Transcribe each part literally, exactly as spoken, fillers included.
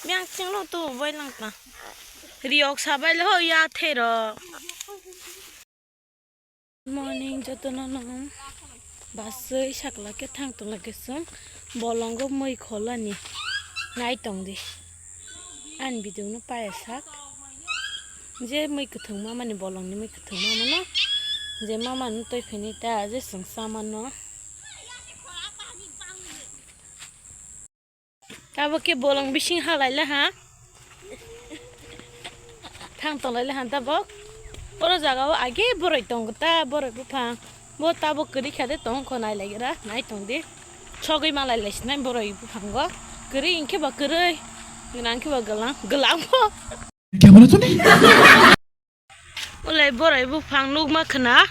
Biang chinglo tu bai lang ta. Riok sabai le ho ya thero. Morning jotono no. Basui sakla ke thang tong lage sung. Bolongo mui kholani. Nai tong di. An bidung no paya sak. Je mui kuthung mamani bolongni mui kuthung mamano. Je mamano toi phini ta je sung samano. Abo ke bolong bising halai le ha. Thang tong lai le ha tabok. Oro jaga o age boroi tongo ta, boroi buphang. Bo tabok kwrwi kha de tong kho nai lai gra, nai tong di. Sogwi ma lai lai sinai boroi buphango. Kwrwi hwnkhe ba kwrwi, gwnang khe ba gwnang, gwnang bo. Kya bola tune? Ulai borai buphang nukma khna.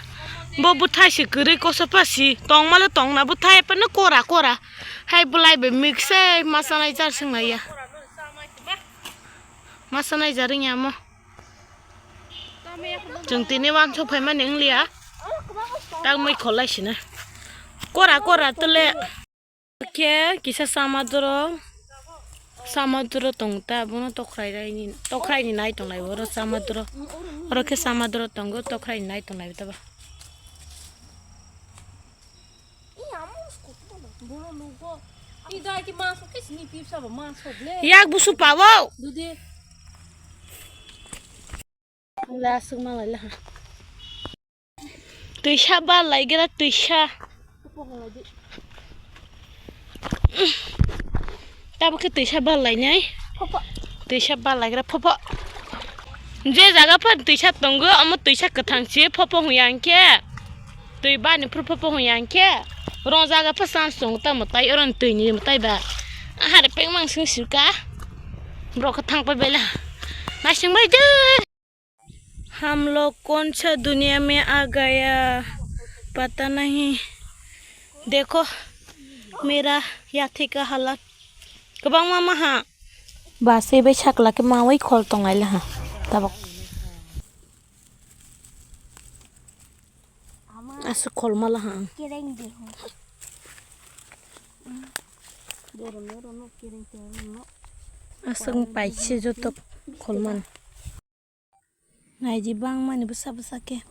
Bo bwthai se kwrwi kosa pasi. Tongma le tongna bwthai phano kora kora. Hai bwlai bai mix se masanai jar swnglaiya. Masanai jar wngya mo. Chwng tini wansuk phaimani wngliya. Tak mui kholai sina. Kora kora tole. Khe kisa samadoro, samadoro tong ta, bono tokrai raini, tokrai ni nai tong lai, oro samadoro, oro khe samadoro tongo, tokrai ni nai tong lai taba. Yak busu pawo. Dudi. Wngla aswk manlai laha. Twisa bal lai gra twisa. Tabuk khe twisa bal lai nai. Twisa bal lai gra phopo. Je jaga phan twisa tongo, omo twisa kwthang se phopo hwnya hwnkhe. Twi bani phuru phopo hwnya hwnkhe. Rong jaga pha chance tongo ta mwtai, oro ni twi ni mwtai ba. Ahare peng mang sing sirka. Borok khe thang pai bai la. Naising bai de. हम लोग कौन सा दुनिया में आ गया, पता नहीं। देखो, मेरा याथी का हालत। Kwbangma ma ha. Basui bai sakla khe maui khol tong lai le ha. Tabok. Aswk khol ma la ha. Aswk pai se joto khol man. Naidi bangmani bwsa bwsa khe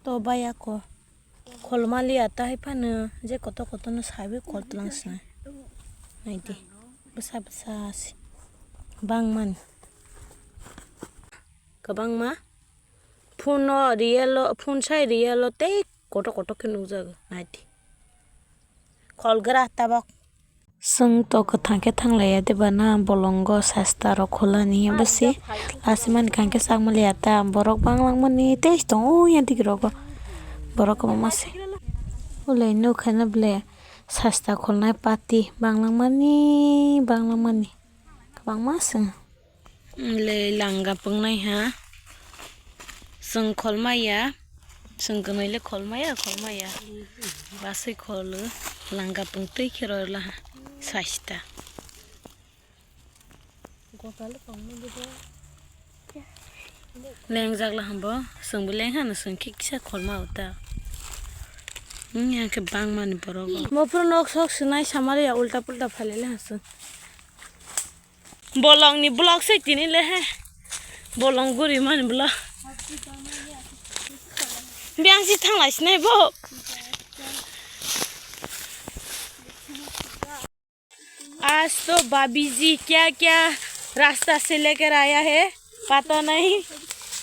to baya ko. Kholmaliya ta hai phano je koto koto no sawi khol tlang sinai. Naidi bwsa bwsa se bangmani. Kwbangma phone no real o, phone sai real o tei koto koto khe nukjago. Naidi. Kholgra tabok. Chwng to kwthang khe thanglaiya de bana bolongo sasta rok khulani bwsi lasimani khankhe sakmaliya ta borok banglangmani tei tongo ya digirogo borok kwbangma se ulai nukha na ble sasta khulnai pati banglangmani banglangmani kwbangma se. Le langa pungnai ha. Chwng kholmaya. Chwng kwnwi le kholmaya, kholmaya. Basui kholo. Langa pung twi khe rw la ha. Saista. Lengjak la hambo. Chwng bo leng hano chwng khe kisa kholma uta. Wng yang khe bangmani borok. Mopro nok sok swnai samari ya ulta pulta phalele ha chwng. Bolongni vlog se tini le he. Bolong guri mani vlog. Biang si thang lai sinai bo. आज तो भाभी जी क्या क्या रास्ता से लेकर आया है, पता नहीं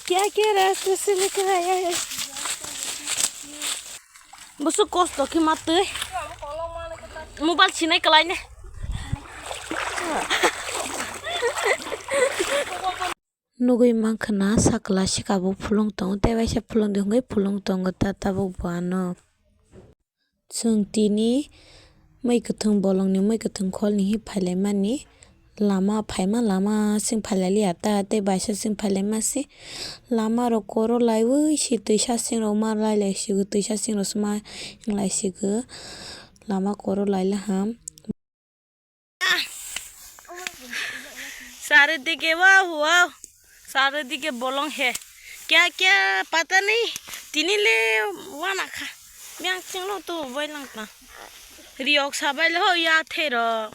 क्या क्या रास्ता से लेकर आया है। Busu kosto khe ma twi. Mobile sinai kwlai ne. Nugui mankha na sakla sika bo phulung tongo, tei waisa phulung di hwnkhe phulung tongo ta tabuk bo ano. Chwng tini mui kwthwng bolongni mui kwthwng kholni hi phailaimani. Lama phaima lama sing phailai liya ta tei baisa sing phailaima se lama rok koro laiwi se twisa sing rok ma lai lai sigo twisa sing rok se ma hinglai sigo lama koro lai le ham. Saridike wow wow saridike bolong he kya kya pata nahi tini le wana kha. Biang chinglo tu bai lang ta. Riok sabai le ho ya thero.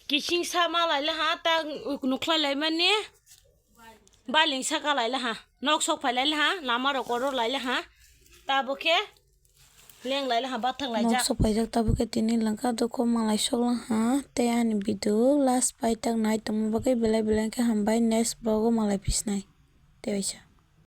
Kising sa ma lai le ha, ta nukhlai lai mani. Baling saka lai le ha. Nok sok phai lai le ha. Lama rok oro lai le ha. Ta bo khe leng lai le ha, bathang lai Nok ja. Sok phai jak ta bo khe tini langka dukho malai sok lang ha. Tei ani video last pai tak nai tongma bagwi belai belai khe hambai, next vlog o malai phisnai. Tei waisa.